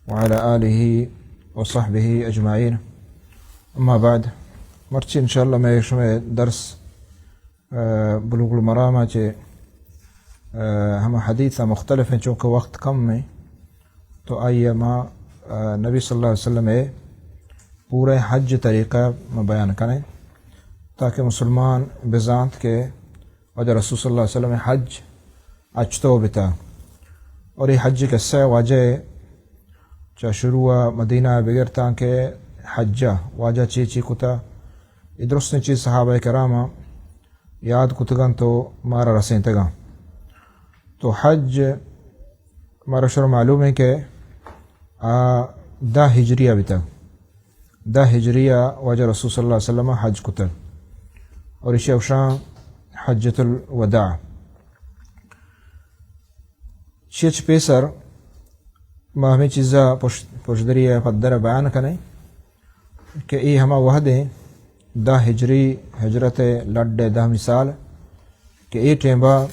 وعلى آله وصحبه أجمعين. أما بعد، مرچی انشاءاللہ مئے شمئے درس، آ، بلوغ المرام ءَ چہ، آ، ہما حدیث مختلف ہیں، چونکہ وقت کم ہیں، تو آئی ما، آ، نبی صلی اللہ علیہ وسلم ءِ پورے حج طریقہ ما بیان کنیں، تاکہ مسلمان بزانت کہ واجہ رسول صلی اللہ علیہ وسلم ءِ حج اچ تو بتا۔ اور یہ حج قصہ واجہ چا شروع مدینہ بگر تاں کہ حجہ واجہ چی چی کتا، یہ درستیں چیز صحابہ کرام یاد کتگن تو مارا رسینتگاں۔ تو حج مارا شر معلوم ہے کہ آ دہ ہجریہ بتا۔ دہ ہجریہ واجہ رسول صلی اللہ علیہ وسلم حج کتگ اور ایشی اوشان حجۃ الوداع۔ چیچ پیسر ما ہمیں چیزا پشت، پشدری پدر بیان کنیں کہ اے ہما وہدیں دہ ہجری، ہجرت لڈ دہمی سال، کہ اے ٹیمبا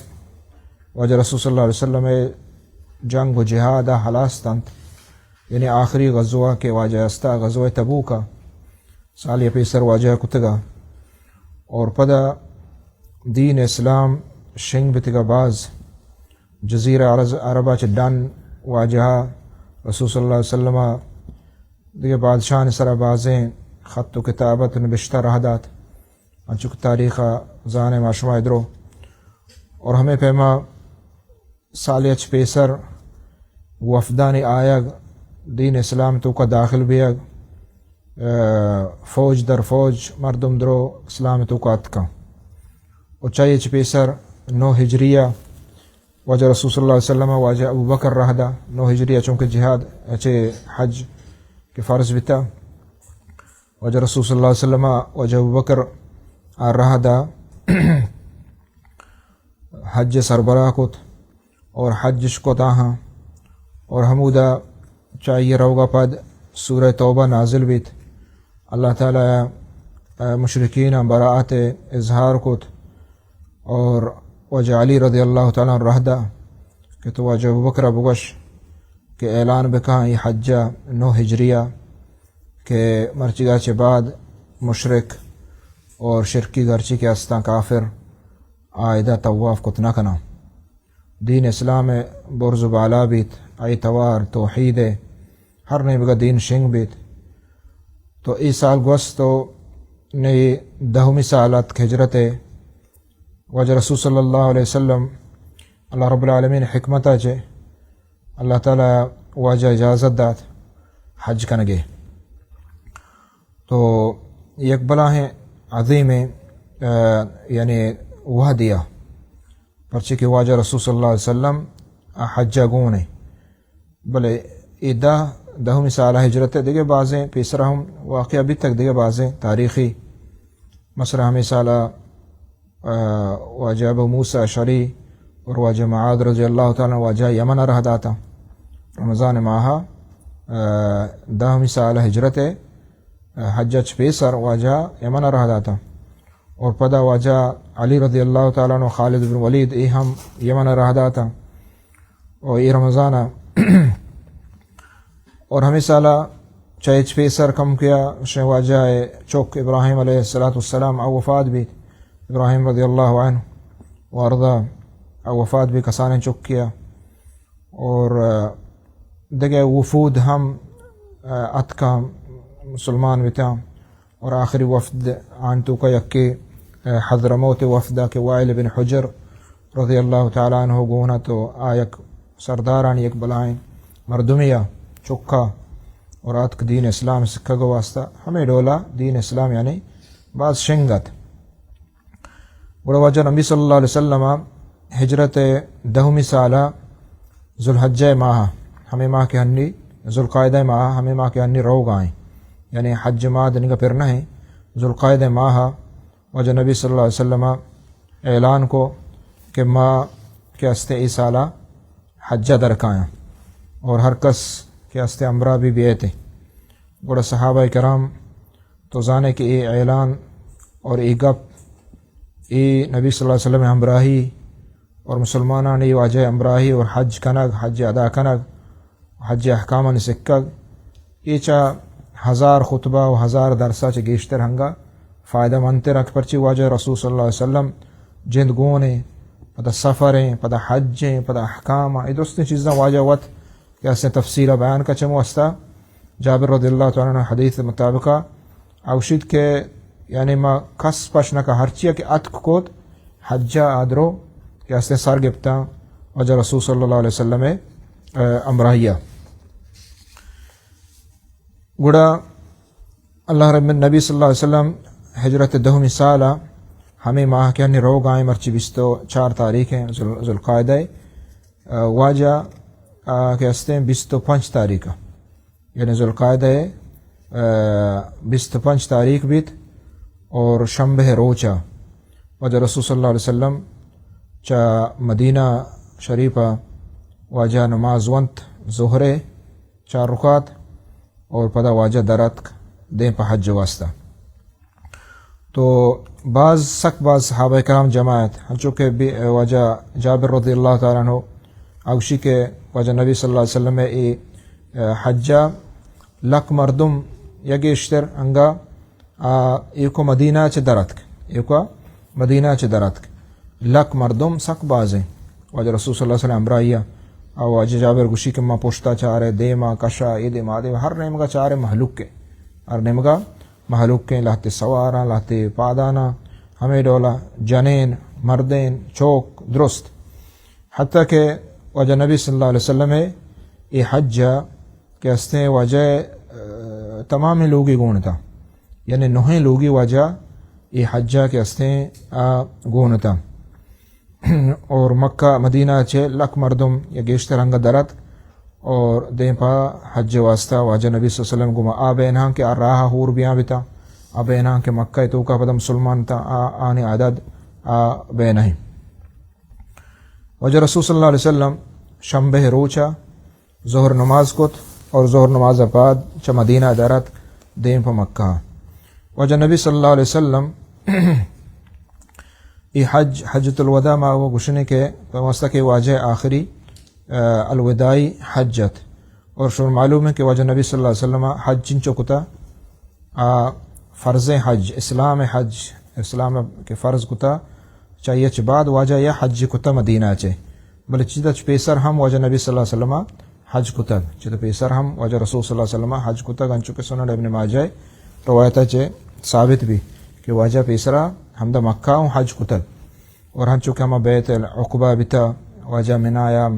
واجہ رسول صلی اللہ علیہ وسلم جنگ و جہاد ہلاس تنت، یعنی آخری غزوہ کہ واجہ استا غزوہ تبوک سال یا پیسر واجہ کتگا اور پدا دین اسلام شنگ بتگا باز جزیرہ عرض، عربا چہ ڈن واجہ رسول صلی اللہ علیہ وسلم دگہ بادشاہانی سرا بازیں خط و کتابت نبشتہ رہ دات، انچو کہ تاریخ زانیں ما شما ادرو۔ اور ہمیں پیما سالے اچ پیسر وفدانی آیگ، دین اسلام توکا داخل بیگ، آ، فوج در فوج مردم درو اسلام توکا اتکاں۔ و چاہیے چہ پیسر نو ہجریہ واجہ رسول صلی اللہ علیہ وسلم واجہ ابو بکر رہدا، نو ہجریہ چونکہ جہاد اچے حج کہ فرض بیتا، واجہ رسول صلی اللہ علیہ وسلم واجہ ابو بکر آ رہدا حج سربراہ کت اور حجش کت آہاں۔ اور ہمودا چاہیے روگا پد سورہ توبہ نازل بیت۔ اللہ تعالی مشرکین براءت اظہار کت اور واجہ علی رضی اللہ تعالی عنہ رہدا کہ تو واجہ ابوبکر بگوش کہ اعلان بکاں یہ حجہ نو ہجریہ کہ مرچیگا چہ بعد مشرک اور شرکی گرچی کہ استاں کافر آئیدا طواف کت نہ کناں۔ دین اسلام برز و بالا بیت، آئی توار توحید ہر نیمگا دین شنگ بیت۔ تو ای سال گوست و نی دہمی سال اتک ہجرت۔ واجہ رسول صلی اللہ علیہ وسلم اللہ رب العالمین حکمت چہ اللہ تعالی واجہ اجازت دات حج کنگے۔ تو یک بلاہیں عظیمیں، آ، یعنی وہدیا، پرچے کہ واجہ رسول صلی اللہ علیہ وسلم آ حجہ گون ہیں۔ بلے اے دہ، دہمی سال ہجرت ہے، دیگہ بازیں پیسرا ہم واقعہ بیتگ، دیگہ بازیں تاریخی، مثلا ہمیں سالہ آ، واجہ ابو موسیٰ اشعری اور واجہ معاذ رضی اللہ تعالی عنہ واجہ یمن رہ داتا۔ رمضان ماہ، آ، دہمی سال ہجرت ہے، آ، حج چہ پیسر واجہ یمن رہ داتا۔ اور پدا واجہ علی رضی اللہ تعالی عنہ، خالد بن ولید، اے ہم یمن رہ داتا۔ و اے رمضان ء۔ اور ہمیں سالا چہ ہچ پیسر کم کیا شہ واجہ ء چک ابراہیم علیہ الصلوۃ والسلام ء وفات بیت۔ ابراہیم رضی اللہ عنہ وارضا ء وفات بیت، کسانیں چک کیا۔ اور، آ، دگہ وفود ہم، آ، اتکاں مسلمان بیتاں۔ اور آخری وفد آن توکا یکے، آ، حضرموت وفد کہ وائل بن حجر رضی اللہ تعالی عنہ گون ات و آ یک سردارانی یک بلائیں مردمے ء چکا اور آتک دین اسلام سکھگ واسطہ۔ ہمیں ڈولا دین اسلام یعنی باز شنگ ات۔ گڑا واجہ نبی صلی اللہ علیہ وسلم ہجرت دہمی سالہ ذوالحجہ ماہ، ہمیں ماہ کہ ہنی ذوالقعدہ ماہ، ہمیں ماہ کہ ہنی روگ آئیں، یعنی حج ماہ دنگا پر نہ ہیں، ذوالقعدہ ماہ واجہ نبی صلی اللہ علیہ وسلم اعلان کو کہ ما کہ استے اے سالہ حجہ درکایاں اور ہر کس کہ استے ہمراہ بھی بیئتے۔ گڑا صحابہ کرام تو زانے کہ اے اعلان اور اے گپ، اے نبی صلی اللہ علیہ وسلم ہمراہی اور مسلمانانی واجہ ہمراہی اور حج کنگ، حج ادا کنگ، حج احکامانی سکگ، اے چہ ہزار خطبہ و ہزار درسا چہ گیشتر ہنگا فائدہ مندتر انت، پرچی واجہ رسول صلی اللہ علیہ وسلم جند گون ایں، پدا سفر ایں، پدا حج ایں، پدا احکام ایں، اے درستیں چیزاں واجہ وت کہ استیں تفصیل بیان کا چمو استا۔ جابر رضی اللہ تعالی عنہ حدیث مطابقا اوشیت کہ یعنی ما کس پش نہ کا، ہرچیا کہ اتک کوت حجا آدرو کہ استیں سر گپتاں واجہ رسول صلی اللہ علیہ وسلم، اے، امراہیا۔ گڑا اللہ رب نبی صلی اللہ علیہ وسلم ہجرت دہمی سالا ہمیں ماہ کہ ہنی روگا ایں، مرچی بیست و چار تاریخ ایں ذوال-، ذوالقعدہ اے، آ، واجہ، آ، کہ استیں بیست و پنچ تاریخ، یعنی ذوالقعدہ اے، آ، بیست و پنچ تاریخ بیت اور شنبہ روچا واجہ رسول صلی اللہ علیہ وسلم چہ مدینہ شریفا واجہ نماز ونت ظہرے چار رکعت اور پدا واجہ در اتک دیم پہ حج واسطہ۔ تو باز، سک باز صحابہ کرام جماعت، ہنچو کہ بی-، واجہ جابر رضی اللہ تعالی عنہ اوشی کہ واجہ نبی صلی اللہ علیہ وسلم اے، اے، حجا لک مردم یا گیشتر انگا، آ، ایوکا مدینہ چہ در اتک، ایوکا مدینہ چہ در اتک۔ لک مردم سک بازیں۔ واجہ رسول صلی اللہ علیہ وسلم امراہیا، آ، واجہ جابر گوشی کہ ما پشتا چارے، دیما کشا، اے دیما، آ دیما، ہر نیمگا چارے مہلوک ایں۔ ہر نیمگا مہلوک ایں، لہتے سواراں، لہتے پاداناں، ہمے ڈولا جنین، مردین، چوک، درست۔ حتیٰ کہ واجہ نبی صلی اللہ علیہ وسلم اے حج کہ استیں واجہ، آ، تمامیں لوگی گون اتاں، یعنی نوہیں لوگی واجہ اے حجا کہ استیں آ گون اتاں۔ اور مکہ مدینہ چہ لک مردم یا گیشتر انگا در اتک اور دیم پہ حج واسطہ واجہ نبی صلی اللہ علیہ وسلم گوما آ بیناں کہ آ راہ ہور بیاں بتاں، آ بیناں کہ مکہ توکا پدا مسلمان تاں، آ، آنی عدد آ بیناں۔ واجہ رسول صلی اللہ علیہ وسلم شنبہ روچا ظہر نماز کت اور ظہر نماز پاد چہ مدینہ در اتک دیم پہ مکہ۔ واجہ نبی صلی اللہ علیہ وسلم اے حج، حجۃ الوداع ما وہ گوشنے کہ پہ واسطہ کہ واجہ آخری، آ، الوداعی حج ات۔ اور شما معلوم ایں کہ واجہ نبی صلی اللہ علیہ وسلم حج چنچو کتا، آ، فرض حج، اسلام حج، اسلام کہ فرض کتا، چہ آئی چہ بعد واجہ یا حج کتا مدینہ چہ۔ بلے چیزا چہ پیسر ہم واجہ نبی صلی اللہ علیہ وسلم حج کتگ۔ چہ تو پیسر ہم واجہ رسول صلی اللہ علیہ وسلم حج کتگ، انچو کہ سنن ابن ماجہ روایت چہ ثابت بی کہ واجہ پیسرا ہمدا مکہ اوں حج کتگ۔ اور ہنچو کہ ہما بیعت العقبہ بیتا، واجہ منایا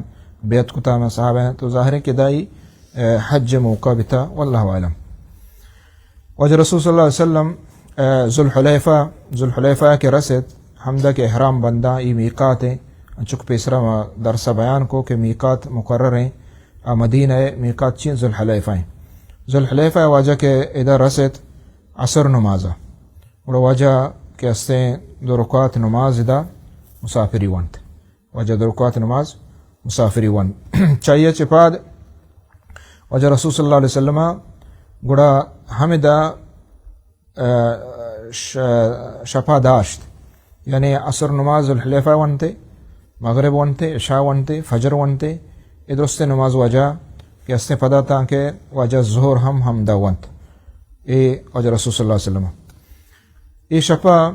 بیعت کتا ہما صحابہ، تو ظاہر ایں کہ دائی، اے، حج موقع بیتا، واللہ اعلم۔ واجہ رسول صلی اللہ علیہ وسلم، اے، ذوالحلیفہ، ذوالحلیفہ کہ رست، ہمدا کہ احرام بنداں، ای میقات ایں، انچو کہ پیسرا ما درسا بیان کو کہ میقات مقرر ایں، آ مدینہ اے، میقات چی ایں؟ ذوالحلیفہ ایں۔ ذوالحلیفہ واجہ کہ ادا رست عصر نمازا، گڑا واجہ کہ استیں دو رکعت نماز ادا مسافری ونت۔ واجہ دو رکعت نماز مسافری ونت۔ چہ آئی چہ پاد واجہ رسول صلی اللہ علیہ وسلم گڑا ہمدا، آ، ش-، شپا داشت۔ یعنی عصر نماز ذوالحلیفہ ونتے، مغرب ونتے، عشاء ونتے، فجر ونتے، اے درستیں نماز واجہ کہ استیں پدا تاں کہ واجہ ظہر ہم ہمدا ونت۔ اے واجہ رسول صلی اللہ علیہ وسلم۔ اے شپا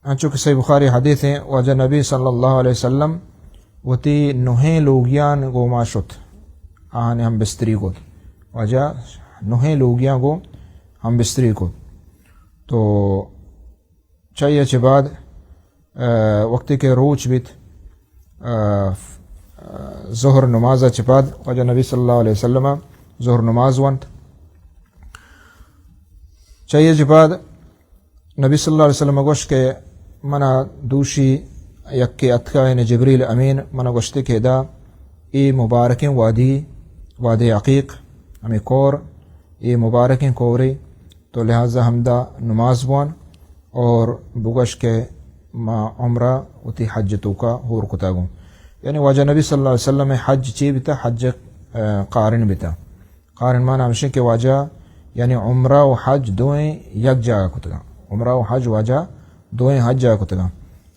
انچو کہ صحیح بخاری حدیث ایں، واجہ نبی صلی اللہ علیہ وسلم وتی نوہیں لوگیان گوما شت، آہانی ہم بستری کت۔ واجہ نوہیں لوگیان گوں ہم بستری کت۔ تو چہ آئی چہ بعد، آ، وقتی کہ روچ بیت، آ، ف-، آ، ظہر نماز چہ بعد واجہ نبی صلی اللہ علیہ وسلم ظہر نماز ونت۔ چہ آئی چہ بعد نبی صلی اللہ علیہ وسلم گوشت کہ منا دوشی یکے اتکا، یعنی جبریل امین، منا گوشتی کہ ادا اے مبارکیں وادی، وادی عقیق، ہمیں کور، اے مبارکیں کورے، تو لہذا ہمدا نماز بوان اور بگوش کہ ما عمرہ وتی حج توکا ہور کتا گوں۔ یعنی واجہ نبی صلی اللہ علیہ وسلم حج چی بیتا؟ حج، آ، قارن بیتا۔ قارن معنی ہمشیں کہ واجہ یعنی عمرہ و حج دوئیں یک جاگہ کتگاں۔ عمرہ و حج واجہ دوئیں حج جاگہ کتگاں۔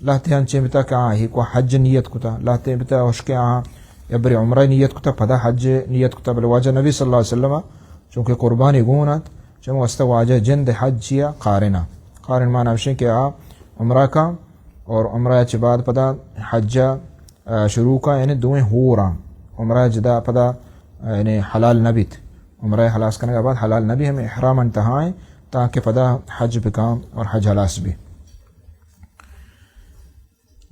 لہتے انچیں بتا کہ آ ایک و حج نیت کتا، لہتے بتا ہشکے آ یا بری عمرہ نیت کتا، پدا حج نیت کتا، بلے واجہ نبی صلی اللہ علیہ وسلم چونکہ قربانی گون ات، چم واسطہ واجہ جند حج چیا قارن ات۔ قارن معنی ہمشیں کہ آ عمرہ کا اور عمرہ چہ بعد پدا حج، آ، شروع کا، یعنی دوئیں ہور آں۔ عمرہ جدا پدا، آ، یعنی حلال نہ بیت۔ عمرہ حلاس کنگ بعد حلال نہ بی، ہمیں احرام انتہا ہیں تاکہ پدا حج بکاں اور حج حلاس بی۔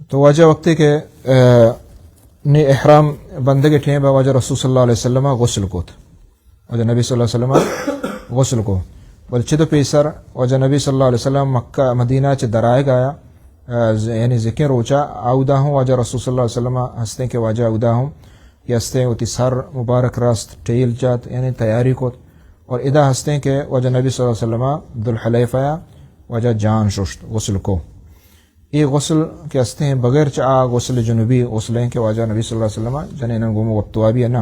تو واجہ وقتی کہ، آ، نی احرام بندگ ٹیم با واجہ رسول صلی اللہ علیہ وسلم غسل کوت۔ واجہ نبی صلی اللہ علیہ وسلم غسل کو۔ بل چد پیسر واجہ نبی صلی اللہ علیہ وسلم مکہ مدینہ چہ درائگ آیا، آ، ز-، یعنی زکیں روچا آودا ہوں واجہ رسول صلی اللہ علیہ وسلم ہستیں کہ واجہ آودا ہوں کہ ہستیں وتی سر مبارک راست ٹیل جات، یعنی تیاری کت۔ اور ادا ہستیں کہ واجہ نبی صلی اللہ علیہ وسلم ذوالحلیفہ واجہ جان ششت، غسل کو۔ اے غسل کہ ہستیں بغیر چہ آ غسل جنوبی غسلیں کہ واجہ نبی صلی اللہ علیہ وسلم جنیناں گوما وپتوابی نہ۔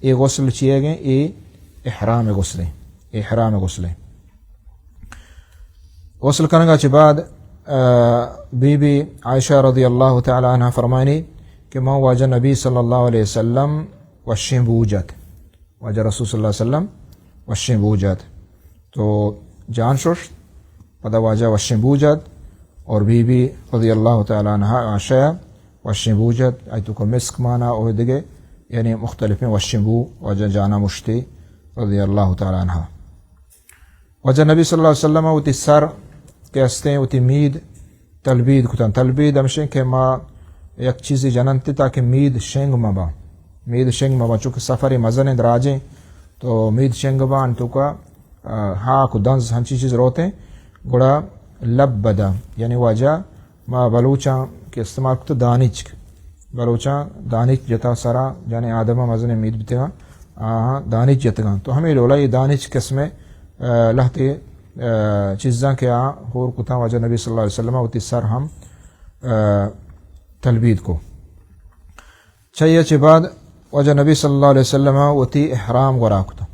اے غسل چیئے گئے؟ اے احرام غسلیں۔ احرام غسلیں۔ غسل کنگا چہ بعد، آ، بی بی عائشہ رضی اللہ تعالی عنہ فرمانی کہ ما واجہ نبی صلی اللہ علیہ وسلم وشیں بوجت۔ واجہ رسول صلی اللہ علیہ وسلم وشیں بوجت۔ تو جان ششت، پدا واجہ وشیں بوجت اور بی بی رضی اللہ تعالی عنہ عائشہ وشیں بوجت، آئی توکا مسک مانا اور دگہ یعنی مختلفیں وشیں بو واجہ جانا مشتی رضی اللہ تعالی عنہ۔ واجہ نبی صلی اللہ علیہ وسلم وتی سر کہ ہستیں وتی مید تلبید کتن۔ تلبید ہمشیں کہ ما یک چیزے جننت تاکہ مید شنگ مبا۔ مید شنگ مبا، چونکہ سفر مزن دراجیں، تو مید شنگ با انتوکا، آ، ہاک و دنز ہنچی چیز روتیں، گڑا لب بدا، یعنی واجہ ما بلوچاں کہ استعمال کتو دانچک۔ بلوچاں دانچ جتا سرا، یعنی آدم مزن مید بتگاں، آہاں دانچ جتگاں۔ تو ہمیں ڈولا یہ دانچ قسم، آ، لہتے، آ، چیزاں کہ آ ہور کتاں واجہ نبی صلی اللہ علیہ وسلم وتی سر ہم، آ، تلبید کو۔ چہ یہ چہ بعد واجہ نبی صلی اللہ علیہ وسلم وتی احرام گورا کتا۔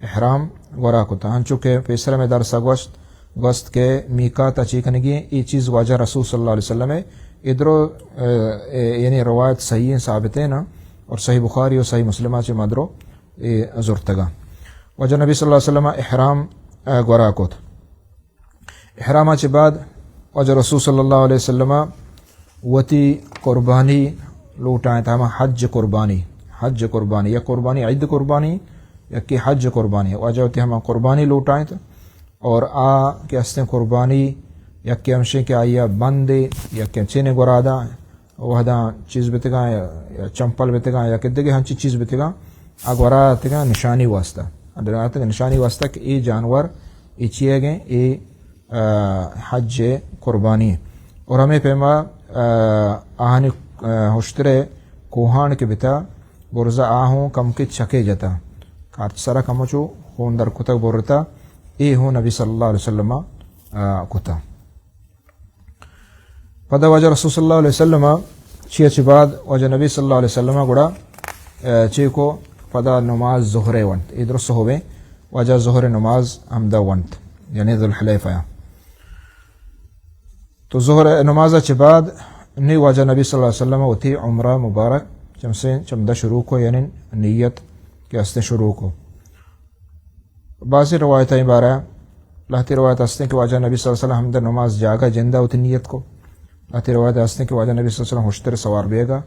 احرام گورا کتا۔ ہنچو کہ پیسر میں درسا گوشت، گوشت کہ میقات چی کنگی، ای چیز واجہ رسول صلی اللہ علیہ وسلم ادرو، اے، اے، یعنی روایت صحیح ہیں، ثابت ہیں نا، اور صحیح بخاری اور صحیح مسلمہ چہ مدرو اے زرتگا۔ واجہ نبی صلی اللہ علیہ وسلم احرام، اے، گورا کت۔ احرام چہ بعد واجہ رسول صلی اللہ علیہ وسلم وتی قربانی لوٹائیں، ہما حج قربانی، حج قربانی، یا قربانی عید قربانی، یا کہ حج قربانی، واجہ وتی ہما قربانی لوٹائیں۔ اور آ کہ ہستیں قربانی، یکے ہمشیں کہ آئی ء بندے، یکے چینے گورادا، وہداں چیز بتگاں یا، یا چمپل بتگاں یا کہ دگہ ہنچی چیز بتگاں، آ گورا اتگاں نشانی واسطہ۔ آ گورا اتگاں نشانی واسطہ کہ اے جانور، اے چیئے گئے، اے، آ، حج قربانی۔ اور ہمیں پیما، آ، آہانی، آ، ہشترے کوہان کہ بتا، برزا آ ہوں کم کہ چکے جتا۔ کارچ سرا کمو چو خون در کتگ برتا، اے ہوں نبی صلی اللہ علیہ وسلم، آ، کتا۔ پدا واجہ رسول صلی اللہ علیہ وسلم چیا چہ بعد واجہ نبی صلی اللہ علیہ وسلم گڑا، آ، چے کو پدا نماز ظہر ونت۔ اے درست صحبیں واجہ ظہر نماز ہمدا ونت، یعنی ذوالحلیفہ۔ تو ظہر نماز چہ بعد نی واجہ نبی صلی اللہ علیہ وسلم وتی عمرہ مبارک چمسے چمدا شروع کو، یعنی نیت کہ ہستیں شروع کو۔ بعضی روایتانی بارہ، لہتی روایت ہستیں کہ واجہ نبی صلی اللہ علیہ وسلم ہمدا نماز جاگا جندا وتی نیت کو۔ لہتی روایت ہستیں کہ واجہ نبی صلی اللہ علیہ وسلم ہشتر سوار بیگا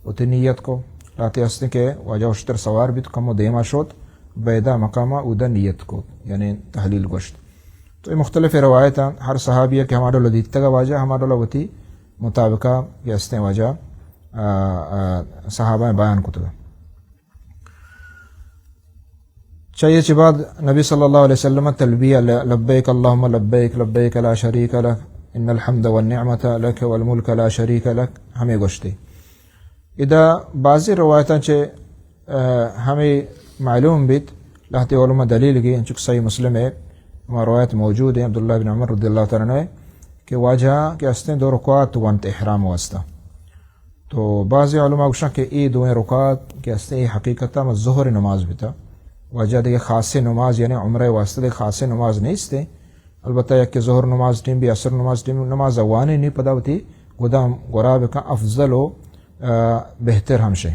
وتی نیت کو۔ لہتی ہستیں کہ واجہ ہشتر سوار بیت، کمو دیما شوت، بیدا مقاما اودا نیت کو، یعنی تحلیل گوشت۔ تو یہ مختلف روایت ہیں، ہر صحابی کہ ہما ڈول دیتگا واجہ، ہما ڈول وتی مطابقہ کہ ہستیں واجہ، آ، آ، صحابہ بیان کتگا۔ چہ یہ چہ بعد نبی صلی اللہ علیہ وسلم تلبیہ ل-، لبیک اللہم لبیک، لبیک لا شریک لک، ان الحمد والنعمت لک والملک لا شریک لک، ہمیں گوشتی۔ ادا بعضی روایتاں چہ، آ، ہمیں معلوم بیت، لہتے علماء دلیل گی، انچک صحیح مسلم ہے، ہما روایت موجود ہیں عبداللہ بن عمر رضی اللہ تعالیٰ عنہ کہ واجہ کہ ہستیں دو رکعت ونت احرام واسطہ۔ تو بعضی علماء گوشن کہ اے دوئیں رکعت کہ ہستیں اے حقیقتا ما ظہر نماز بیتا۔ واجہ دیگہ خاصیں نماز، یعنی عمرہ واسطہ دیگہ خاصیں نماز نیستیں۔ البتہ یک کہ ظہر نماز ٹیم بی، عصر نماز ٹیم، نماز وانی نی پدا وتی گدام گورا بکن افضل و، آ، بہتر ہمشے۔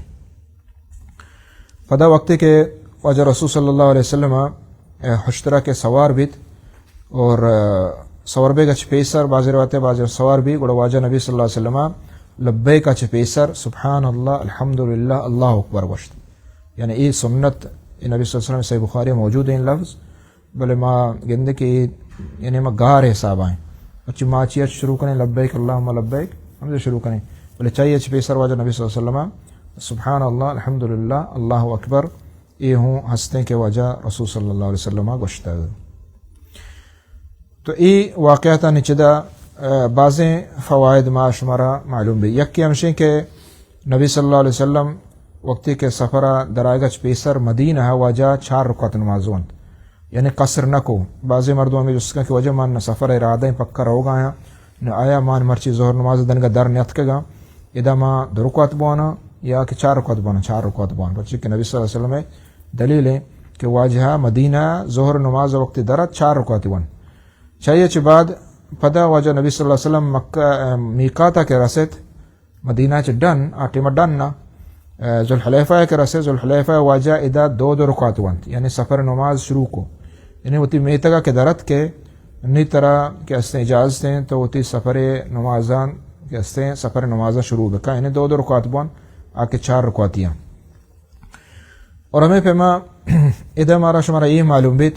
پدا وقتی کہ واجہ رسول صلی اللہ علیہ وسلم، اے، ہشترا کہ سوار بیت اور، اے، سوار بیگ چہ پیسر، بعض روایت بعض سوار بی، گڑا واجہ نبی صلی اللہ علیہ وسلم لبیک چہ پیسر سبحان اللہ، الحمدللہ، اللہ اکبر گوشت۔ یعنی اے سنت، اے نبی صلی اللہ علیہ وسلم صحیح بخاری موجود ایں لفظ، بلے ما گندے کہ اے، یعنی ما گار حساب آئیں۔ اچھی ما چی اچ شروع کنیں، لبیک اللہم لبیک، ہمیں شروع کنیں۔ بلے چاہیے چہ پیسر واجہ نبی صلی اللہ علیہ وسلم سبحان اللہ، الحمدللہ، اللہ اکبر، اے ہوں ہستیں کہ واجہ رسول صلی اللہ علیہ وسلم گوشتگ۔ تو اے واقعاتانی چدا، اے، بازیں فوائد ما شمارا معلوم بی۔ یکی ہمشیں کہ نبی صلی اللہ علیہ وسلم وقتی کہ سفر درائگا چہ پیسر مدینہ واجہ چار رکعت نماز ونت، یعنی قصر نہ کو۔ بازیں مردم ہمیں جست کن کہ واجہ من سفر ارادہ ایں، پکا روگا آیاں، نہ آیا من مرچی ظہر نماز دنگا در نیتکگاں، ادا ما دو رکعت بوانا یا کہ چار رکعت بوانا؟ چار رکعت بوانا، پرچہ کہ نبی صلی اللہ علیہ وسلم دلیل ایں کہ واجہ مدینہ ظہر نماز وقت درت چار رکعت ون۔ چاہیے چہ بعد پدا واجہ نبی صلی اللہ علیہ وسلم مکہ، اے، میقاتا کہ رست، مدینہ چہ ڈن، آ ٹیمہ ڈن نہ، اے، ذوالحلیفہ کہ رست، ذوالحلیفہ واجہ ادا دو دو رکعت ونت، یعنی سفر نماز شروع کو۔ یعنی وتی میتگا کہ درت کہ نی ترا کہ استیں اجازت ایں تو وتی سفر نمازان کہ استیں سفر نمازاں شروع بکا، یعنی دو دو رکعت بوان، آ کہ چار رکعتی ایں۔ اور ہمیں پیما ادا مارا شمارا اے معلوم بیت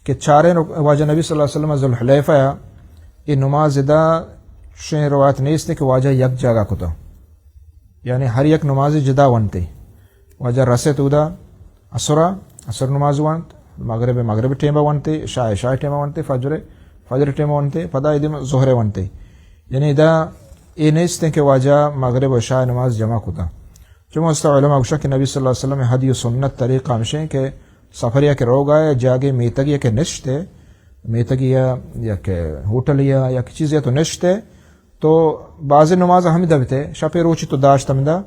کہ چاریں رک-، واجہ نبی صلی اللہ علیہ وسلم ذوالحلیفہ یا اے نماز ادا شیں روایت نیست کہ واجہ یک جاگہ کتا، یعنی ہر یک نماز جدا ونتے۔ واجہ رست اودا عصرا، عصر نماز ونت، مغرب، مغرب ٹیمہ ونتے، عشاء، عشاء ٹیمہ ونتے، فجر، فجر ٹیمہ ونتے، پدا ایدی ظہر ونتے۔ یعنی ادا اے نیست کہ واجہ مغرب و عشاء نماز جمع کتا۔ چموستا علماء گوشن کہ نبی صلی اللہ علیہ وسلم ہدی و سنت طریقہ ہمشیں کہ سفر یا کہ روگا یا جاگے میتگ یا کہ نشتے، میتگ یا، یا کہ ہوٹل یا، یا کہ چیز یا تو نشتے، تو بعض نماز ہمدا بتے، شپے روچی تو داشت ہمدا،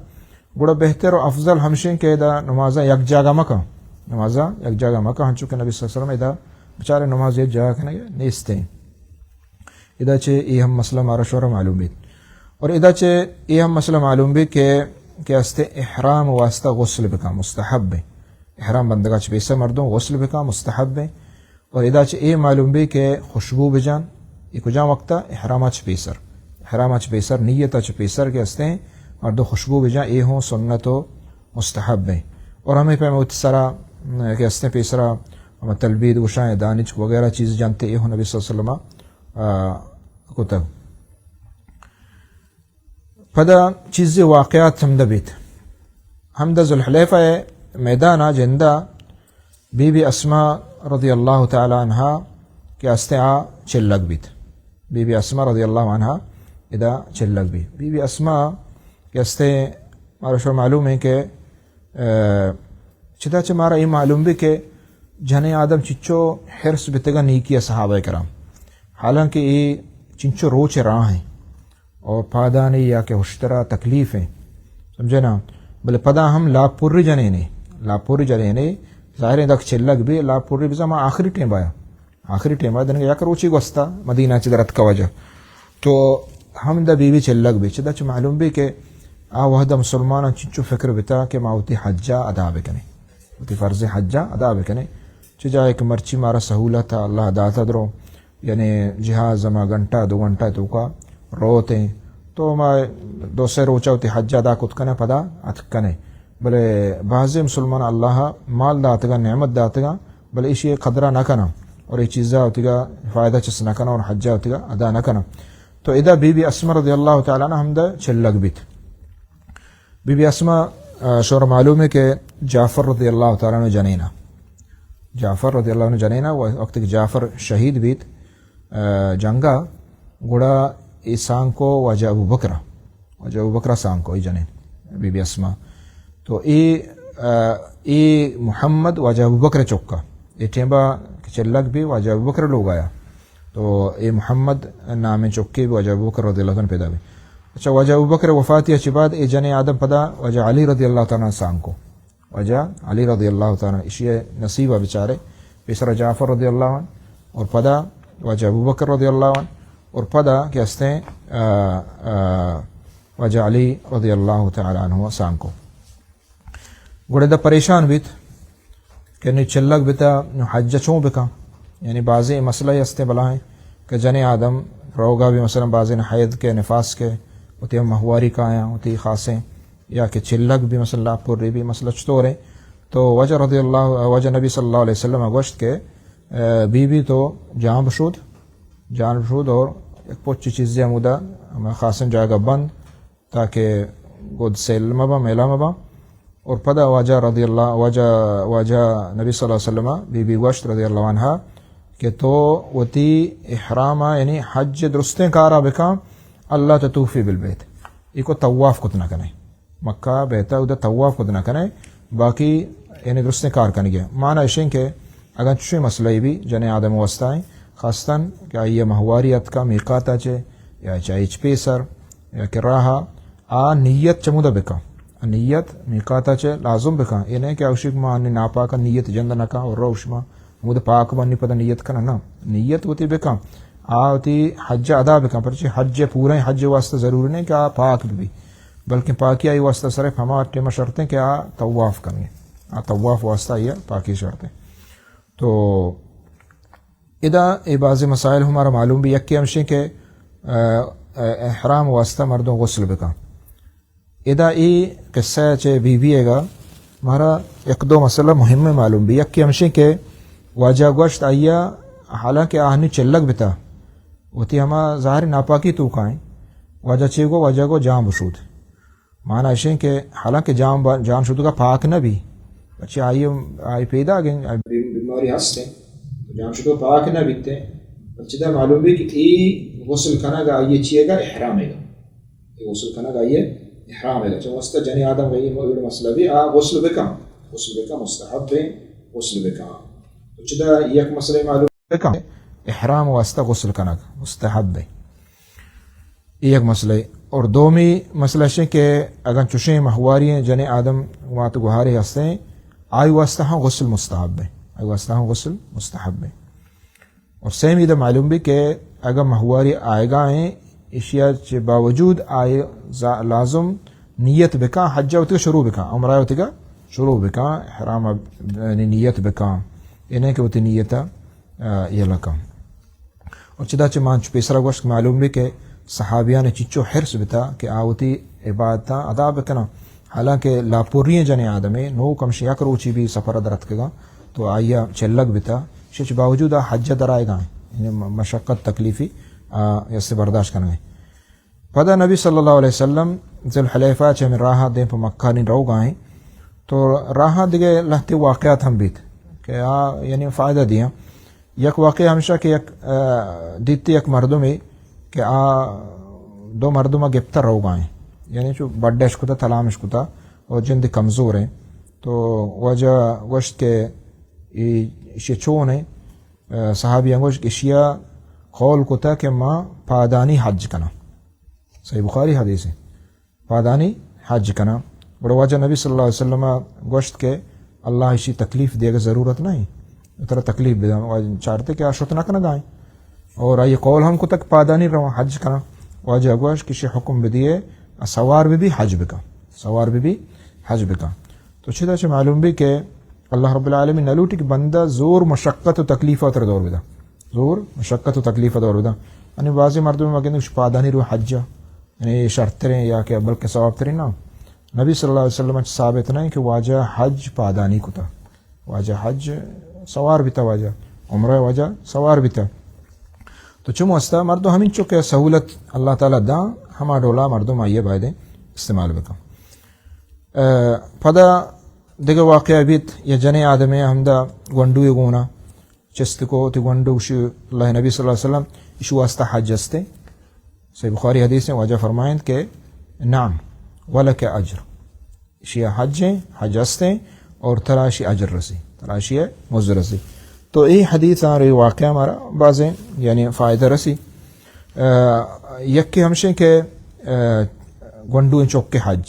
گڑا بہتر و افضل ہمشیں کہ ادا نمازاں یک جاگہ مکن، نمازاں یک جاگہ مکن، ہنچو کہ نبی صلی اللہ علیہ وسلم ادا بچارے نماز یک جاگہ کنگے نیستیں۔ ادا چہ اے ہم مسئلہ مارا شورا معلوم بیت۔ اور ادا چہ اے ہم مسئلہ معلوم بیت کہ، کہ استے احرام واسطہ غسل بکا مستحب ہے۔ احرام بندگا چہ پیسر مردم غسل بکا مستحب ہے۔ اور ادا چہ اے معلوم بی کہ خوشبو بجان، اے کجام وقتا؟ احراما چہ پیسر۔ احراما چہ پیسر، نیتا چہ پیسر کہ استیں، مردم خوشبو بجان، اے ہوں سنت و مستحب ہیں۔ اور ہمیں پیما وتی سرا، م، کہ استیں پیسرا، ہم تلبید گوشاں، دانچ وغیرہ چیز جانتے، اے ہوں نبی صلی اللہ علیہ وسلم، آ، کتگ۔ پدا چیزے واقعات ہمدا بیت۔ ہمدا ذوالحلیفہ میدانا جندا بی بی اسماء رضی اللہ تعالی عنہا کہ استے آ چلگ بیت۔ بی بی اسماء رضی اللہ عنہا ادا چلگ بیت۔ بی بی اسماء کہ استے مارا شو معلوم ہے کہ، اے، چدا چہ مارا اے معلوم بی کہ جنیں آدم چچو حرص بتگا نیکی صحابہ کرام۔ حالانکہ اے چنچو روچ راہ ہیں۔ اور پادانی یا کہ ہشترا تکلیف ہیں، سمجھے نا؟ بلے پدا ہم لاپ پوری جنینے، لاپ پوری جنینے، ظاہر ہے دک چلگ بی، لاپ پوری بزا ما آخری ٹیم آیا، آخری ٹیم آیا، دنگا یک روچی گوستا مدینہ چہ درت کا وجہ۔ تو ہم دا بی بی چلگ بی، چدا چہ معلوم بی کہ آ وہد مسلمان چنچو فکر بتا کہ ما وتی حجا ادا بکنیں، وتی فرض حجا ادا بکنیں۔ چہ جائے کہ مرچی مارا سہولت اللہ داتا درو، یعنی جہاز ہما گھنٹہ دو گھنٹہ توکا روت ایں، تو ما دو سے روچا وتی حج ادا کت کنے پدا اتک کنے۔ بلے بعضی مسلمان اللہ مال داتگا، نعمت داتگا، بلے ایشی قدرہ نہ کناں اور اے چیزا وتیگا فائدہ چس نہ کناں اور حجا وتیگا ادا نہ کناں۔ تو ادا بی بی اسماء رضی اللہ تعالی عنہا ہمدا چلگ بیت۔ بی بی اسماء، آ، شور معلوم ہے کہ جعفر رضی اللہ تعالی عنہ جنینا، جعفر رضی اللہ عنہ جنینا، و-، وقت کہ جعفر شہید بیت، آ، جنگا، گڑا اے سانکو واجہ ابو بکر، واجہ ابو بکر سانکو اے جنین، بی بی اسماء۔ تو اے، آ، اے محمد واجہ ابو بکر چکا، اے ٹیمبا کہ چلگ بی واجہ ابو بکر لوگ آیا۔ تو اے محمد نامیں چکے بی واجہ ابو بکر رضی اللہ عنہ پیدا بی۔ اچھا، واجہ ابو بکر وفاتی اچی بعد اے جنیں آدم پدا واجہ علی رضی اللہ تعالی عنہ سانکو۔ واجہ علی رضی اللہ تعالی عنہ، اشی نصیب بیچارے، پیسر جعفر رضی اللہ عنہ، اور پدا واجہ ابو بکر رضی اللہ عنہ، اور پدا کہ ہستیں، آ، آ، واجہ علی رضی اللہ تعالی عنہ سانکو۔ گڑا دا پریشان بیت کہ نی چلگ بتا، نو حج چون بکاں؟ یعنی بازیں مسئلہ ہستیں بلاہیں کہ جنیں آدم روگا بھی، مثلاً بازیں حیض کے، نفاس کے، وتی ماہواری کایاں، وتی خاصیں، یا کہ چلگ بھی، مثلاً لاپ پوری بھی، مسئلہ چطور ہے؟ تو واجہ رضی اللہ، واجہ نبی صلی اللہ علیہ وسلم گوشت کہ، اے، بی بی تو جان بشود، جان بشود اور یک پچ چیزے ہمودا ہما خاصیں جاگہ بند، تاکہ گد سیل مباں، میلا مباں۔ اور پدا واجہ رضی اللہ، واجہ، واجہ نبی صلی اللہ علیہ وسلم بی بی گوشت رضی اللہ عنہا کہ تو وتی احرام، یعنی حج درستیں کارا بکاں، اللہ تطوفی بالبیت۔ ایکو طواف کت نہ کنے۔ مکہ بیتا ادا طواف کت نہ کنے، باقی یعنی درستیں کار کنگے۔ معنی اشیں کہ اگاں چشیں مسئلہ بھی جنیں آدم واسطہ ہیں، خاصتاً کہ آئی ماہواری اتکا میقاتا چے یا چاہے ہچ پیسر یا کہ راہا، آ نیت چمودا بکاں۔ آ نیت میقاتا چے لازم بکاں۔ اے نہ کہ اوشی کہ ما انی ناپاکا نیت جند نہ کاں اور روش ما ہمود پاک بانی پدا نیت کنا، نہ۔ نیت وتی بکاں۔ آ وتی حج ادا بکاں، پرچہ حج پورا حج واسطہ ضروری نہیں کہ آ پاک بھی، بلکہ پاکی آئی واسطہ صرف ہما ٹیما شرط ہیں کہ آ طواف کنگے۔ آ طواف واسطہ آئی پاکی شرط ہیں۔ تو ادا اے بعضی مسائل ہمارا معلوم بھی، یکی ہمشیں کہ، آ، آ، احرام واسطہ مردم غسل بکاں۔ ادا اے قصہ چہ بی بی ء گا مارا یک دو مسئلہ مہم معلوم بھی۔ یکی ہمشیں کہ واجہ گوشت آئیا، حالانکہ آہنی چلگ بتا، وتی ہما ظاہر ناپاکی توکائیں۔ واجہ چے گو؟ واجہ گو جان بشود۔ معنی اشیں کہ حالانکہ جان با-، جان شدگا پاک نہ بی، پچہ آئی، آئی پیدا گیں، آئی بی-، بیماری ہستیں، جان شدگا پاک نہ بیتے، پچہ دا معلوم بھی کہ ای غسل کنگا آئی چیے گا؟ احرامے گا۔ اے غسل کنگ آئی احرام ہے۔ چہ واسطہ جنیں آدم غیر موجود مسئلہ بھی، آ غسل بکاں، غسل بکاں، مستحب ہے غسل بکاں۔ تو چدا یک مسئلہ معلوم بکاں، احرام واسطہ غسل کنگ مستحب ہے۔ اے یک مسئلہ ہے۔ اور دومی مسئلہ ہے کہ اگر چشیں ماہواری ہیں، جنیں آدم وات گوہارے ہستے ہیں، آئی واسطہ ہاں غسل مستحب ہے، آئی واسطہ ہاں غسل مستحب ہے۔ اور سیمی دا معلوم بھی کہ اگر ماہواری آئیگا ہیں، اشیا چہ باوجود آئے زا-، لازم نیت بکا، حج وتیگا شروع بکا، عمرہ وتیگا شروع بکا، احرام اب-، یعنی نیت بکا، یہ نہیں کہ وتی نیت، آ، یہ لکا۔ اور چدا چہ مان چو پیسرا گوشت معلوم بھی کہ صحابیان چچو حرص بتا کہ آ وتی عبادتاں ادا بکنا۔ حالانکہ لاپوری جنیں آدمے، نو کمش یک روچی بھی سفر درتکگا، تو آئیا چلگ بتا، شچ باوجود آ حج درائے گا، یعنی م-، مشقت تکلیفی، آ، یسے برداشت کنگے۔ پدا نبی صلی اللہ علیہ وسلم ذوالحلیفہ چہ ہمیں راہ دیں پہ مکہ نی روگا ہیں، تو راہ دگہ لہتے واقعات ہم بیت کہ آ، یعنی فائدہ دیا۔ یک واقعہ ہمشہ کہ یک، آ، دیتی یک مردمے کہ آ دو مردم گپتہ روگا ہیں، یعنی چو بڈش کتا، تلامش کتا اور جند کمزور ہیں۔ تو واجہ گوشت کہ ای-، ایشی چون ہیں؟ آ، صحابی گوشت کہ اشیا قول کتا کہ ما پادانی حج کنا۔ صحیح بخاری حدیث ہے۔ پادانی حج کناں۔ گڑا واجہ نبی صلی اللہ علیہ وسلم گوشت کہ اللہ اشی تکلیف دیگ ضرورت نہیں، ترا تکلیف بداں۔ واجہ چارتے کہ آ شت نہ کنگا ہیں۔ اور آئی قول ہم کتک پادانی رواں حج کناں۔ واجہ گوشت کہ اشی حکم بدیے، سوار بی بی حج بکن، سوار بی بی حج بکن۔ تو چدا چہ معلوم بھی کہ اللہ رب العالمین نلوٹی کہ بندہ زور مشقت و تکلیف اتر دور بدا، زور مشقت و تکلیف دور بدا۔ یعنی بعضی مردم مگن پادانی رو حج، یعنی شرتریں یا کہ بلکہ ثواب تریں نہ۔ نبی صلی اللہ علیہ وسلم چہ ثابت نہیں کہ واجہ حج پادانی کتا، واجہ حج سوار بیتا، واجہ عمرہ واجہ سوار بیتا۔ تو چم واسطہ مردم ہمین چکے سہولت اللہ تعالی داں، ہما ڈولا مردم آئیے بایدیں استعمال بکن۔ آ، پدا دگہ واقعہ بیت، یا جنیں آدمے ہمدا گونڈوے گونا چست کو، تی گونڈو شی اللہ نبی صلی اللہ علیہ وسلم اشی واسطہ حج ہستے۔ صحیح بخاری حدیث ہیں، واجہ فرمائند کہ نعم ولک اجر، اشی حج ہیں، حج ہستے اور ترا اشی اجر رسی، ترا اشی مزد رسی۔ تو اے حدیث اور اے واقعہ ہمارا بازیں یعنی فائدہ رسی۔ آ، یکی ہمشیں کہ، آ، گونڈو چوک کے حج،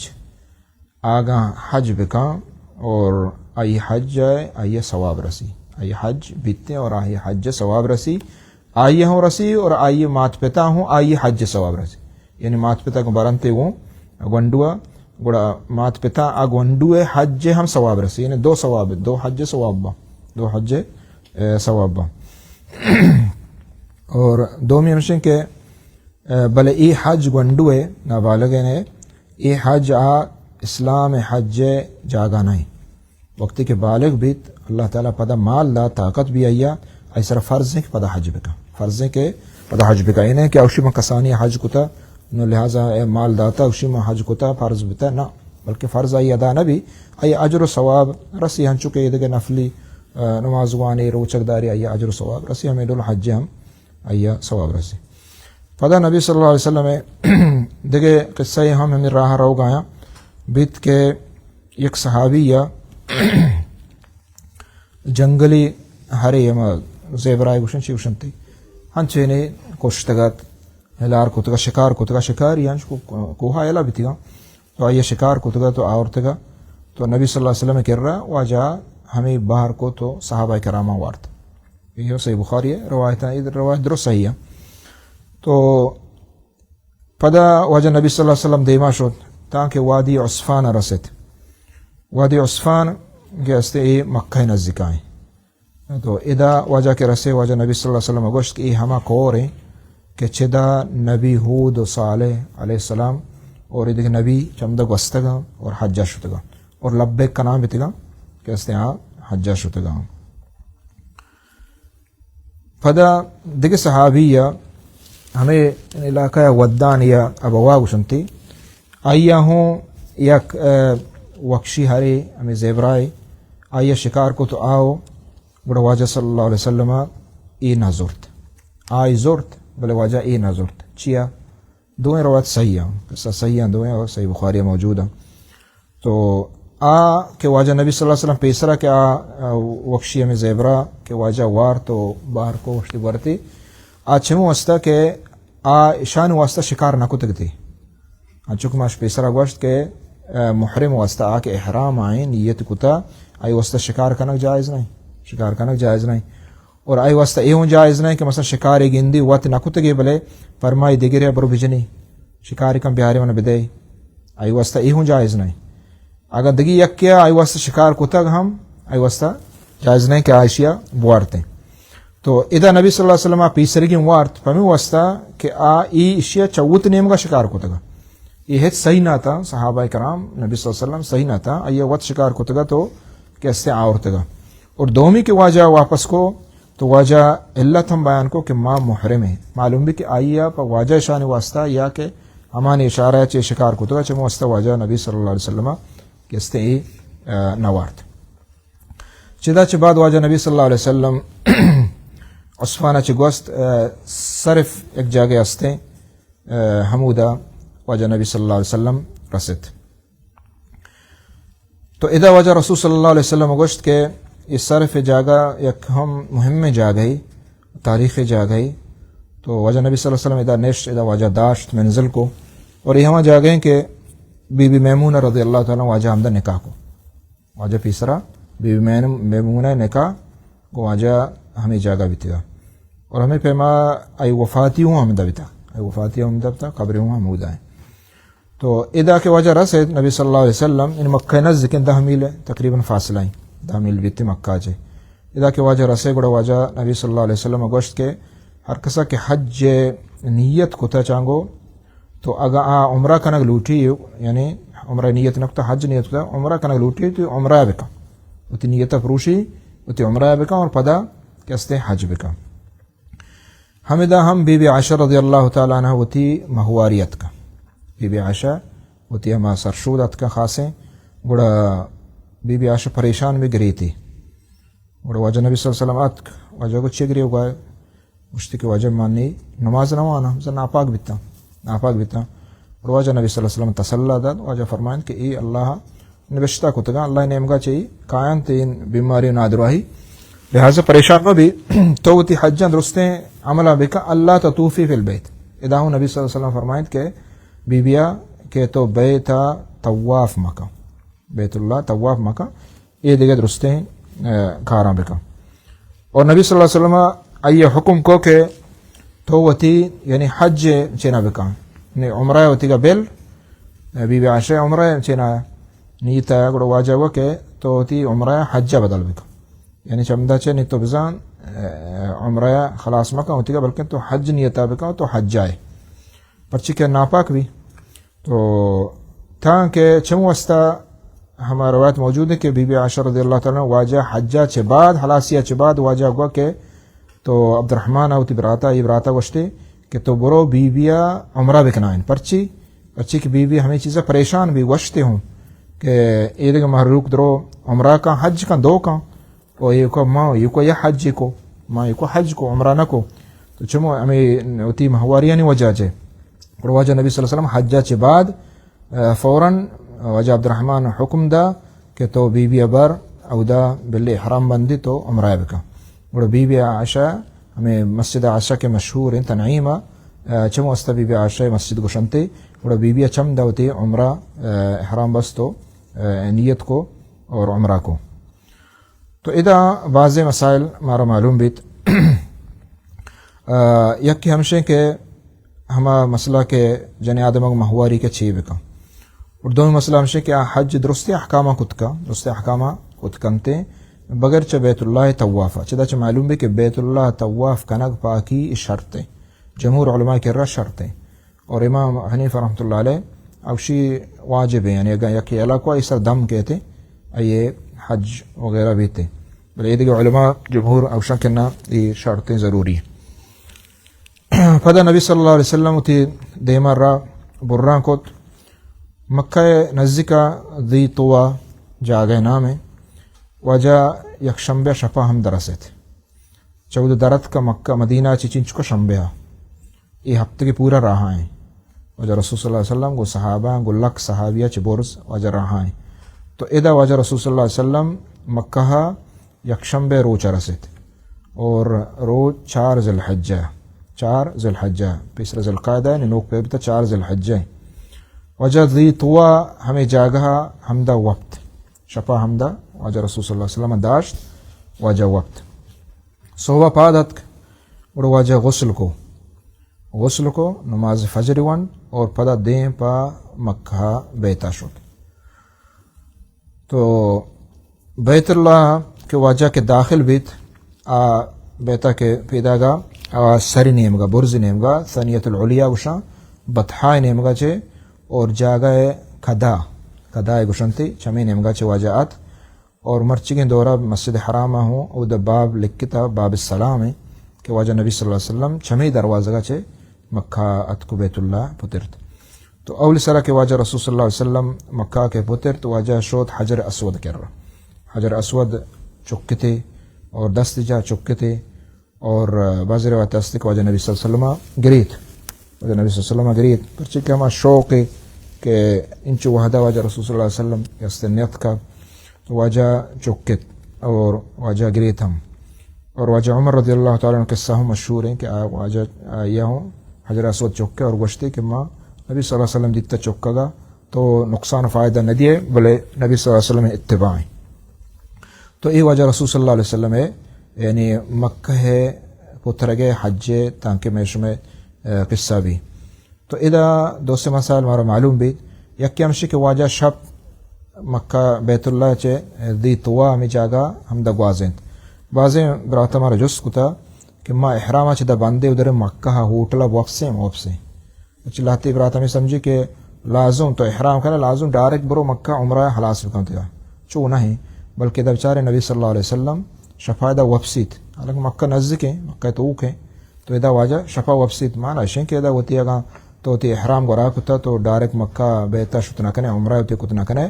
آگاں حج بکاں اور آئی حج ء آئی ء ثواب رسی، آئی حج بیتے اور آئی حج ء ثواب رسی، آئی ء ہوں رسی اور آئی مات پتا ہوں آئی حج ء ثواب رسی۔ یعنی مات پتا کو برنتے گوں گونڈوا گڑا مات پتا آ گونڈو ء حج ء ہم ثواب رسی، یعنی دو ثواب، دو حج ء ثواب با، دو حج ء، اے، ثواب با۔ اور دومی ہمشیں کہ، اے، بلے ای حج گونڈو ء، نابالغ ء، ای حج آ اسلام ء حج ء جاگہ نہیں۔ وقتی کہ بالغ بیت، اللہ تعالی پدا مال دا، طاقت بی آیا، آئی سر فرض ہے کہ پدا حج بکا۔ فرض ہے کہ پدا حج بکا۔ یہ نہیں کہ اوشی من کسانی حج کتا، نو لہذا اے مال داتا، اوشی من حج کتا، فرض بتا، نہ، بلکہ فرض آئی ادا نہ بی، آئی اجر و ثواب رسی، ہنچو کہ یہ دگہ نفلی، آ، نماز وانی، روچک داری، آئی اجر و ثواب رسی، ہمیں ڈول حج ہم آئی ثواب رسی۔ پدا نبی صلی اللہ علیہ وسلم دگہ قصہ ہم ہمیں راہ روگ آیا، بیت کہ یک صحابی یا جنگلی ہرے ہما زیبرائے گوشن، چی گوشن تی، ہنچینے کشتگت، ہلار کتگا، شکار کتگا، شکاری ہنچ کو-، کوہا یلا بیتگا۔ تو آئی شکار کتگا تو آورتگا۔ تو نبی صلی اللہ علیہ وسلم کرا واجہ ہمیں بہر کو تو صحابہ کراما وارت۔ یہ صحیح بخاری ہے، روایت ہے، روایت درست صحیح ہے۔ تو پدا واجہ نبی صلی اللہ علیہ وسلم دیما شد، تانکہ وادی عصفان رست۔ وادی عصفان کہ استے اے مکہ نزدیکائیں۔ تو ادا واجہ کہ رسے، واجہ نبی صلی اللہ علیہ وسلم گوشت کہ اے ہما کور ہیں کہ چدا نبی ہود و صالح علیہ السلام اور ادھر نبی چمدہ گوستگا اور حجہ شتگا اور لبیک کنان بیتگا کہ استے آ حجہ شتگا۔ پدا دگہ صحابی یا ہمیں علاقہ ودان یا ابوا گوشنتی، آئی ہوں یک، اے، وکشی ہرے ہمیں زیبرائے، آئی شکار کو تو آؤ، گڑا واجہ صلی اللہ علیہ وسلم اے نہ زرت۔ آئی زرت، بلے واجہ اے نہ زرت۔ چیا؟ دوئیں روایت صحیح ہیں، قصہ صحیح ہیں دوئیں اور صحیح بخاری موجود ہیں۔ تو آ کہ واجہ نبی صلی اللہ علیہ وسلم پیسرا کہ آ، آ، وکشی ہمیں زیبرا کہ واجہ وار تو باہر کو وشتی برتی، آ چمو واسطہ کہ آ اشان واسطہ شکار نہ کتگ تی۔ انچو کہ ماش پیسرا گوشت کہ، آ، محرم واسطہ آ کہ احرام آئیں نیت کتا، آئی واسطہ شکار کنگ جائز نہیں، شکار کنگ جائز نہیں۔ اور آئی واسطہ اے ہوں جائز نہیں کہ مثلاً شکارے گندی وت نہ کتگے بلے پرمائی دگرے برو بجنی، شکارے کن بیارے من بدے، آئی واسطہ اے ہوں جائز نہیں۔ اگر دگی یکیا آئی واسطہ شکار کتگ ہم، آئی واسطہ جائز نہیں کہ آ اشیا بوارتیں۔ تو ادا نبی صلی اللہ علیہ وسلم آ پیسرگی وارت، پمی واسطہ کہ آ ای اشیا چوت نیمگا شکار کتگا۔ یہ ہچ صحیح نہ تھا، صحابہ کرام نبی صلی اللہ علیہ وسلم صحیح نہ تھا، آئی وت شکار کتگا تو کہ استے آورتگا۔ اور دومی کہ واجہ واپس کو تو واجہ علت ہم بیان کو کہ ما محرم ہیں۔ معلوم بھی کہ آئی پہ واجہ شان واسطہ یا کہ ہمانی اشارہ چے شکار کتگا، چمو واسطہ واجہ نبی صلی اللہ علیہ وسلم کہ استے ای، آ، نوارت۔ چدا چہ بعد واجہ نبی صلی اللہ علیہ وسلم عثمان چہ گوست، آ، صرف ایک جاگہ ہستے، آ، ہمودا واجہ نبی صلی اللہ علیہ وسلم رست۔ تو ادا واجہ رسول صلی اللہ علیہ وسلم گوشت کہ یہ صرف جاگہ یک ہم مہم جاگہ ہی، تاریخ جاگہ ہی۔ تو واجہ نبی صلی اللہ علیہ وسلم ادا نشت، ادا واجہ داشت منزل کو۔ اور یہ ہما جاگہ ہیں کہ بی بی میمونہ رضی اللہ تعالیٰ عنہ واجہ ہمدا نکاح کو۔ واجہ پیسرا بی بی مین-، میمونہ نکاح کو واجہ ہمیں جاگہ بیتگا۔ اور ہمیں پیما آئی وفاتی ہوں ہمدا بیتا۔ آئی وفاتی ہوں ہمدا بیتا، قبر ہوں ہمودا ہیں۔ تو ادا کہ واجہ رسید نبی صلی اللہ علیہ وسلم، ان مکہ نزدیک ہیں، دہ میل ہے، تقریباً فاصلہ ہیں، دہ میل بیتی مکہ چے۔ ادا کہ واجہ رسید گڑا واجہ نبی صلی اللہ علیہ وسلم گوشت کہ ہر کسا کہ حج نیت کتا چانگو، تو اگا آ عمرہ کنگ لوٹی، یعنی عمرہ نیت نکتا، حج نیت کتا، عمرہ کنگ لوٹی تو عمرہ بکن، وتی نیت پروشی، وتی عمرہ بکن اور پدا کہ استے حج بکن۔ ہمدا ہم بی بی عائشہ رضی اللہ تعالیٰ عنہ وتی مہواری اتکا۔ بی بی عائشہ وتی ہما سرشود اتکا خاصیں۔ گڑا بی بی عائشہ پریشان بھی گریتی۔ گڑا واجہ نبی صلی اللہ علیہ وسلم اتک، واجہ کو چے گریو گائے؟ گوشتی کہ واجہ من نی نماز نوانا، بزاں ناپاک بیتا، ناپاک بیتا۔ گڑا واجہ نبی صلی اللہ علیہ وسلم تسلا داد، واجہ فرمائند کہ اے اللہ نبشتہ کتگاں، اللہ نیمگا چی کاینت این بیماری و نادراہی، لہذا پریشان مہ بی، تو وتی حجاں درستیں عملاں بکن، اللہ تطوفی فی البیت۔ ادا ہوں نبی صلی اللہ علیہ وسلم فرمائند کہ بی بیا کہ تو بیتا طواف مکن، بیت اللہ طواف مکن، اے دگہ درستیں، اے، کاراں بکن۔ اور نبی صلی اللہ علیہ وسلم آئی حکم کو کہ تو وتی، یعنی حج چینا بکن، یعنی عمرہ وتی کا بل، بی بی عائشہ عمرہ چینا نیت ء، گڑا واجہ گو کہ تو وتی عمرہ حج ء بدل بکن۔ یعنی چمدا چہ نی تو بزان، ء، عمرہ خلاص مکن وتی کا، بلکن تو حج نیت ء بکن، تو حج ء۔ پرچی کہ ناپاک بی۔ تو تاں کہ چم واسطہ ہما روایت موجود ہے کہ بی بی عائشہ رضی اللہ تعالی عنہ واجہ حج ء چہ بعد، خلاصی ء چہ بعد واجہ گو کہ تو عبدالرحمن ء وتی براتا، اے براتا گوشتے کہ تو برو بی بی ء عمرہ بکنائین۔ پرچی؟ پرچی کہ بی بی ہمیں چیزا پریشان بی، گوشتے ہوں کہ اے دگہ مہلوک درو عمرہ کن، حج کن، دو کن، او ایوکا ما ایوکا یا حج کو، ما ایوکا حج کو، عمرہ نہ کو۔ تو چمو ہمیں وتی مہواریانی وجہ چے۔ گڑا واجہ نبی صلی اللہ علیہ وسلم حج چے بعد، ء، فوراً واجہ عبدالرحمن حکم دا کہ تو بی بی ابر اودا بلے احرام بندی تو عمرہ بکن۔ گڑا بی بی عائشہ ہمیں مسجد عائشہ کے مشہور ہیں تنعیم ء، چمو استا بی بی عائشہ مسجد گوشنتے۔ گڑا بی بی چم دا وتی عمرہ، ء، احرام بستو، ء، نیت کو اور عمرہ کو۔ تو ادا بعض مسائل مارا معلوم بیت۔ ء، یکی ہمشیں کہ ہما مسئلہ کہ جن آدم مہواری کے چی بکن۔ اور دومی مسئلہ ہمشیں کہ آ حج درست احکامہ کت کا، درست احکامہ کت کنتے، بغیر چہ بیت اللہ طوافا۔ چدا چہ معلوم بی کہ بیت اللہ طواف کنگ پاکی شرط ہے، جمہور علماء کرا شرط ہے۔ اور امام حنیفہ رحمۃ اللہ علیہ اوشی واجب ہے، یعنی اگر یک علاقہ ایسر دم کہتے، اے حج وغیرہ بیتے۔ بلے اے دیگہ علماء جمہور اوشاں کہ نہ، اے شرطیں ضروری۔ پدا نبی صلی اللہ علیہ وسلم وتی دیما را بران کت۔ مکہ نزدیکا ذی طوا جاگہ نام ہے۔ واجہ یک شنبہ شپا ہم درست۔ چود درت کا مکہ مدینہ چی چنچکو شنبہ۔ اے ہفتگی پورا راہا ہیں۔ واجہ رسول صلی اللہ علیہ وسلم گو صحابہ گو لک صحابیہ چی برز واجہ راہا ہیں۔ تو ادا واجہ رسول صلی اللہ علیہ وسلم مکہ یک شنبہ روچ رسیت اور روچ چار ذی الحجہ، چار ذی الحجہ، پیسر ذی القعدہ یعنی نوک پہ بتا چار ذی الحجہ۔ واجہ ذی طوا ہمیں جاگہ ہمدا وپت، شپا ہمدا واجہ رسول صلی اللہ علیہ وسلم داشت، واجہ وپت۔ صحبہ پاد اتک، گڑا واجہ غسل کو، غسل کو، نماز فجر ون اور پدا دیم پہ مکہ بیتا شد۔ تو بیت اللہ کہ واجہ کہ داخل بیت، آ بیتا کہ پیداگا آ سری نیمگا، برز نیمگا، ثنیت العلیا گوشاں، بطحاء نیمگا چے، اور جاگہ کدا، کدا گوشنتی، چمی نیمگا چے واجہ آت۔ اور مرچیگیں دورا مسجد حرام ہوں، او دا باب لکھتا، باب السلام ہے کہ واجہ نبی صلی اللہ علیہ وسلم چمی دروازگا چے مکہ اتکو بیت اللہ پترت۔ تو اولی سرا کہ واجہ رسول صلی اللہ علیہ وسلم مکہ کے پترت، واجہ شوت حجر اسود کر رہا۔ حجر اسود چکتے اور دست جا چکتے اور بعض روایت است کہ واجہ نبی صلی اللہ علیہ وسلم گریت۔ واجہ نبی صلی اللہ علیہ وسلم گریت۔ پرچہ کہ ہما شوق ہے کہ انچو وحدہ واجہ رسول صلی اللہ علیہ وسلم است نیت کا تو واجہ چکت اور واجہ گریت ہم۔ اور واجہ عمر رضی اللہ تعالی عنہ قصہ ہم مشہور ہیں کہ آ واجہ آیا ہوں حجر اسود چکے اور گوشتے کہ ما نبی صلی اللہ علیہ وسلم دیتا چکگا تو نقصان و فائدہ نہ دیے، بلے نبی صلی اللہ علیہ وسلم اتباع ہیں۔ تو اے واجہ رسول صلی اللہ علیہ وسلم ہے، یعنی مکہ ہے، پترگے حج ہے، تانکہ میں شمے، اے، قصہ بھی۔ تو ادا دو سے مسائل مارا معلوم بیت۔ یکی ہمشی کہ واجہ شپ مکہ بیت اللہ چے دی توا ہمیں جاگہ ہم دا گوازینت۔ بازیں برات مارا جست کتا کہ ما احرام چہ دا بندے ادھر مکہ ہوٹل وپسیں، وپسیں۔ اچ لہتے برات ہمیں سمجھی کہ لازم تو احرام کنا، لازم ڈائریکٹ برو مکہ عمرہ خلاص بکن تیا۔ چو نہیں، بلکہ دا بچارے نبی صلی اللہ علیہ وسلم شفا دا وپسیت۔ حالانکہ مکہ نزدیک ہیں، مکہ تو اوک ہیں۔ تو ادا واجہ شفا وپسیت۔ مانا اشیں کہ ادا وتی اگاں تو وتی احرام گورا کتا تو ڈائریکٹ مکہ بیتا شت نہ کنے، عمرہ وتی کت نہ کنے۔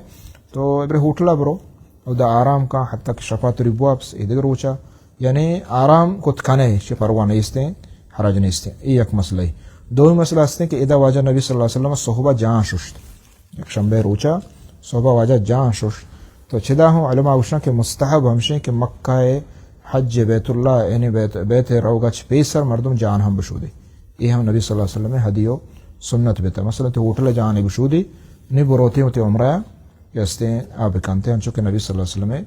تو ابرے ہوٹلا برو، او دا آرام کا حتی کہ شفا تری بواپس ایدگہ روچا۔ یعنی آرام کت کنے، چہ پرواہ نیستیں، حرج نیستیں۔ اے یک مسئلہ ہے۔ دومی مسئلہ ہستیں کہ ادا واجہ نبی صلی اللہ علیہ وسلم صحبہ جان ششت۔ یک شنبہ روچا صحبہ واجہ جان ششت۔ تو چدا ہوں علماء گوشن کہ مستحب ہمشیں کہ مکہ حج بیت اللہ، یعنی بیت، بیت روگا چہ پیسر مردم جان ہم بشودے۔ اے ہم نبی صلی اللہ علیہ وسلم ہدی و سنت بیتا۔ مثلاً تو ہوٹل جان بشودی، نی بروتی ہوتی عمرہ کہ استیں آ بکنتے، انچو کہ نبی صلی اللہ علیہ وسلم،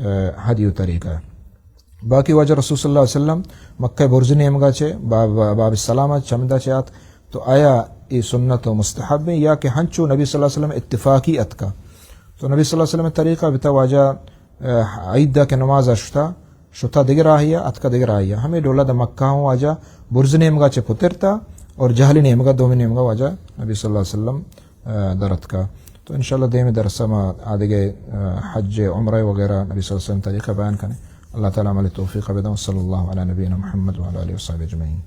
اے، ہدی و طریقہ ہے۔ باقی واجہ رسول صلی اللہ علیہ وسلم مکہ برز نیمگا چے، باب، باب السلام چمدا چے آت، تو آیا اے سنت و مستحب ایں یا کہ ہنچو نبی صلی اللہ علیہ وسلم اتفاقی اتکا؟ تو نبی صلی اللہ علیہ وسلم طریقہ بتا واجہ، آ، عید کہ نماز شتا، شتا دگہ راہیا، اتکا دگہ راہیا۔ ہمیں ڈولا دا مکہ ہوں واجہ برز نیمگا چہ پترتا اور جہلی نیمگا، دومی نیمگا واجہ نبی صلی اللہ علیہ وسلم، آ، درتکا۔ تو انشاءاللہ دیمی درسا ما آدگہ، آ، حج عمرہ وغیرہ نبی صلی اللہ علیہ وسلم طریقہ بیان کنیں۔ اللہ تعالی عمل توفیق بدن۔ صلی اللہ علی نبینا محمد وعلی آلہ وصحبہ اجمعین۔